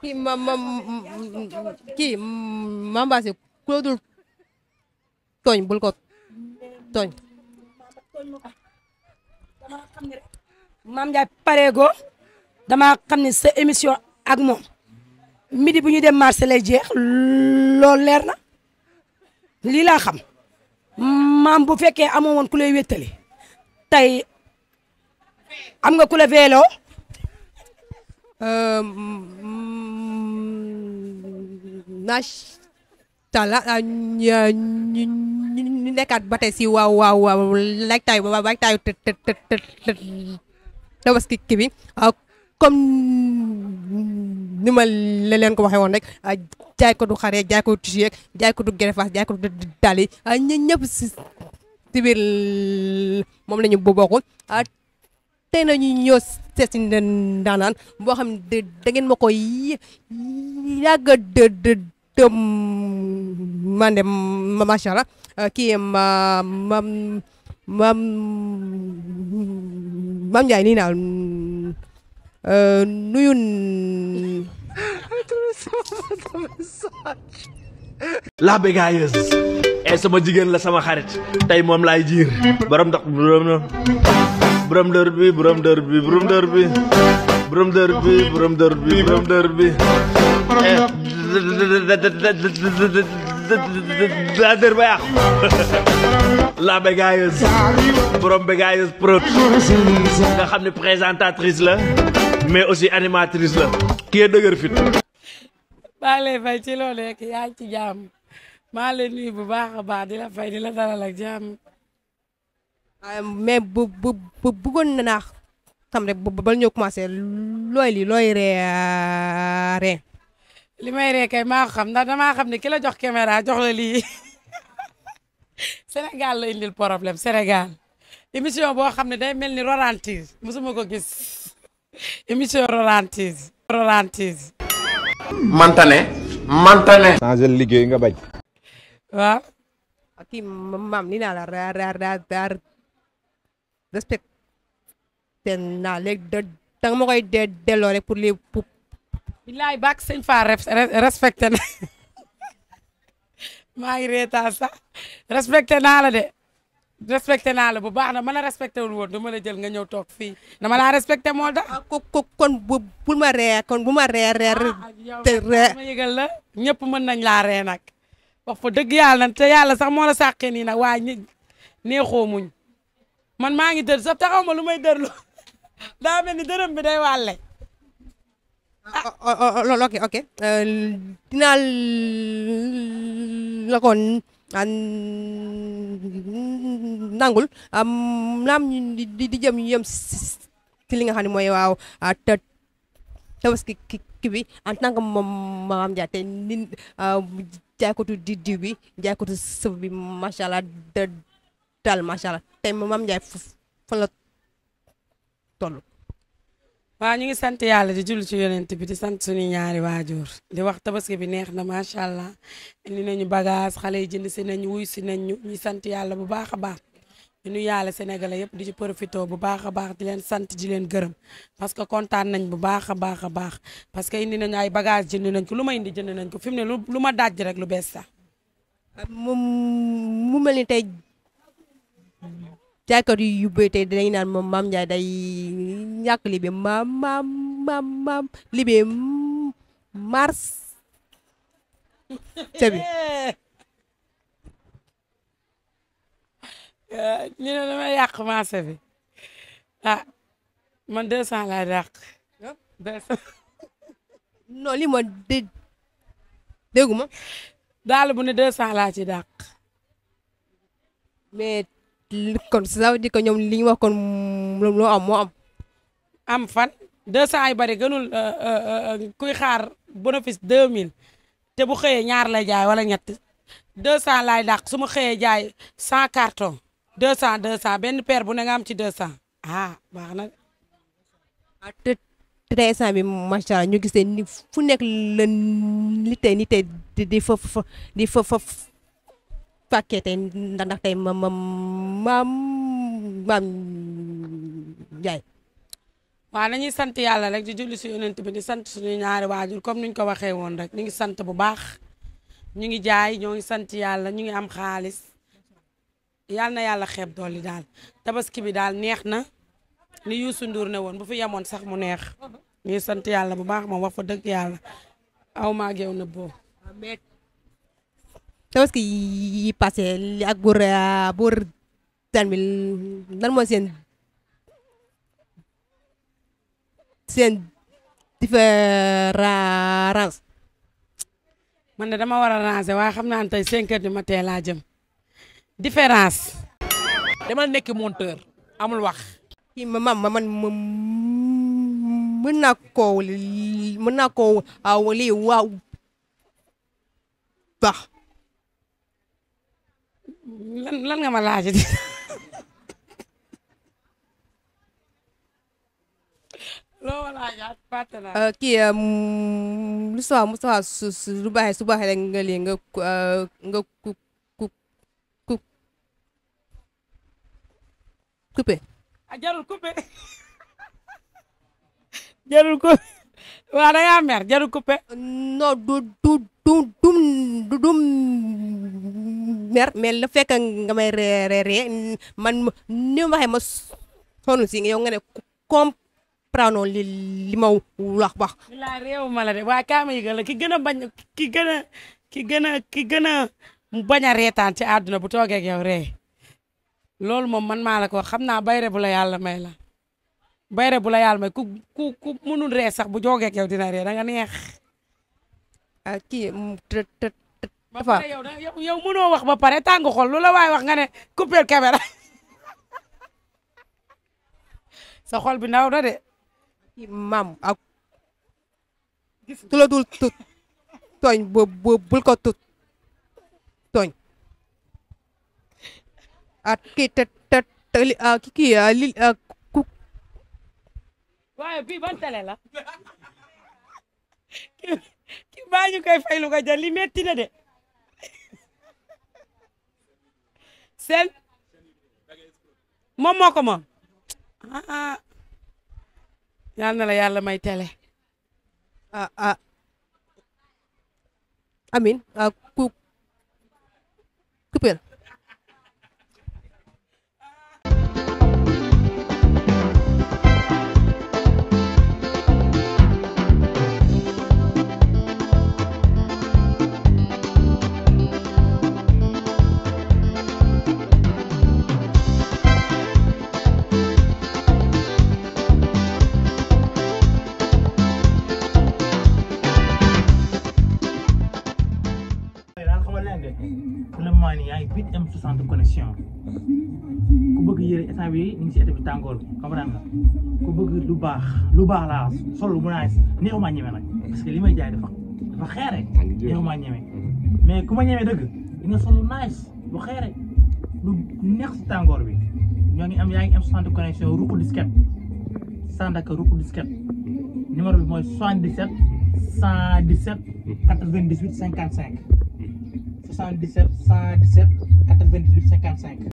kii kii Mambaase ku la dul tooñ bul ko tooñ. Mame Ndiaye pareego dama xam ne sa émission ak moom midi bu ñu dem marché lay jeex loolu leer na lii laa xam maam bu fekkee amoo woon ku lay wéttali tey am nga ku la veeloo. macha allah ñu nekkaat ba tey si waaw laytaayu tabaski bi comme ni ma leen ko waxee woon rek jaay ko du xare jaay ko du tissu yeeg jaay ko du gerefaas jaay ko du dàll yi ñëpp si biir moom la ñu bokk tey na ñu ñëw seet si ndaanaan boo xam ne da ngeen ma koy yàgg a mande macha allah kii Mame Ndiaye nii naa nuyu la bégayeuse sama jigéen la sama xarit tey moom laay jiir borom ndox borom dër bi borom dër bi borom dër bi borom dër bi borom dër bi borom dër bi daa dër ba yàqu la bégayeuse borom bégayeuse prod nga xam ne présentatrice la mais aussi animatrice la kii est dëgër fit. maa lay fay ci loolu rek yaa ngi ci jàmm maa lay nuyu bu baax a baax di la fay di la dalal ak jàmm. mais bëggoon na naa xam rek ba ñëw commencé looy ree li may ree kay maa ko xam ndax damaa xam ne ki la jox caméra jox la lii Sénégal la indil problème Sénégal émission boo xam ne day mel ni rorantise mosuma ko gis émission rorantise. mantane. changer liggéey nga bañ. waaw. kii maam ni naa la respecté naa léegi da nga ma koy delloo rek pour les pour. bilaay bàq sëñ Fa respecté na maa ngi reetaan sax respecté naa la de respecté naa la bu baax na ma la respecté wul woon dama la jël nga ñëw toog fii dama laa respecté moo tax. kon bu ma ree kon bu ma ree te ree ma yëgal la ñëpp mën nañ laa ree nag wax fa dëgg yàlla te yàlla sax moo la sàqee nii nag waaye neexoo muñ man maa ngi dër sax taxaw ma lu may dërlu daa mel ni dërëm bi day wàlle. ok dinaa la ko nangul naam di jëm yëm si li nga xam ne mooy waaw tabaski ki bi en tant que moom Mame Ndiaye te ni jaay ko tu diw bi jaay ko tu sëb bi macha allah dal macha allah te Mame Ndiaye fan la toll. waaw ñu ngi sant yàlla di julli ci yonent bi di sant suñu ñaari waajur di wax tabaski bi neex na macha allah indi nañu bagage xale yi jënd si nañu wuy si nañu ñu sant yàlla bu baax a baax di nuyu yàlla sénégalais yëpp di ci profité bu baax a baax di leen sant di leen gërëm parce que kontaan nañ bu baax a baax parce que indi nañu ay bagage jënd nañ ko lu ma indi jënd nañ ko fi mu ne lu ma daj rek lu bees sax. mu mel ni tey jaaykat yu bëri tey dinañ naan moom Mame Ndiaye day ñàkk libe maam libe mars bi ñu ne damay yàq marché bi man 200 laa dàq 200 non li ma dégguma daal bu ne 200 laa ci dàq mais kon ça veut dire que ñoom li ñu wax kon loo am moo am. am fan 200 yu bari gënul kuy xaar bénéfice 2000 te bu xëyee ñaar lay jaay wala ñett 200 laay dàq su ma xëyee jaay 100 carton 200 benn paire bu ne nga am ci 200 baax na. te tey instant bi macha allah ñu gisee ni fu nekk la nit tey di fa fàkkee tey ndax tey Mame Ndiaye waaw nañuy sant yàlla rek di julli si yonent bi di sant suñu ñaari waajur comme niñ ko waxee woon rek ñu ngi sant bu baax ñu ngi jaay ñoo ngi sant yàlla ñu ngi am xaalis yàlla na yàlla xeeb dolli daal tabaski bi daal neex na li Youssou Ndour ne woon bu fi yemoon sax mu neex ñu ngi sant yàlla bu baax moom wax fa dëgg yàlla aw maa ak yow na boo mais tabaski yi passé li ak buur tan bi lan mooy seen différence. man de dama war a ranger waaye xam naa ne tey 5 heures du matin laa jëm différence. demal nekk monteur amul wax. kii man mën naa koo lii waaw baax. lan nga ma laaj di loo ma laajaat fàtte naa. kii Moustapha su baaxee rek nga lii nga coupé. jarul coupé jarul coupé waaw da ngaa mer jarul coupé. non du mer mais la fekk nga may reeree man ni ma waxee ma sonn si yow nga ne comprendre li ma wax. laa réew ma la de waaye kaama yi la ki gën a bañ ki gën a bañ a reetaan ci àdduna bu toogee ak yow ree loolu moom man maa la ko xam naa bayre bu la yàlla may la bayre bu la yàlla may ku mënul ree sax bu joogee ak yow dina ree da nga neex. kii ba pare yow mënoo wax ba pare tàng xol lu la waay wax nga ne couper caméra sa xol bi ndaw da de. maam ak tula dul tooñ bul ko tooñ ak kii waaye bii ban télé la kii baa ñu koy fay lu ko jël li metti na de seen moom moo ko moom yal na la yàlla may télé. amin coupé. pour le moment nii yaa ngi 8M60 connexion ku bëgg yëre instant bi ñu ngi si été bi tàngoor bi comprendre nga ku bëgg lu baax laa solo mu naa neexuma ñeme nag parce que li may jaay dafa xeere neexuma ñeme mais ku ma ñeme dëgg di nga solo nice lu xeere lu neex si tàngoor bi yaa ngi am 60 connexion ruqu disquette Sandaga ruqu disquette numéro bi mooy 77 117 98 55 77 117 98 55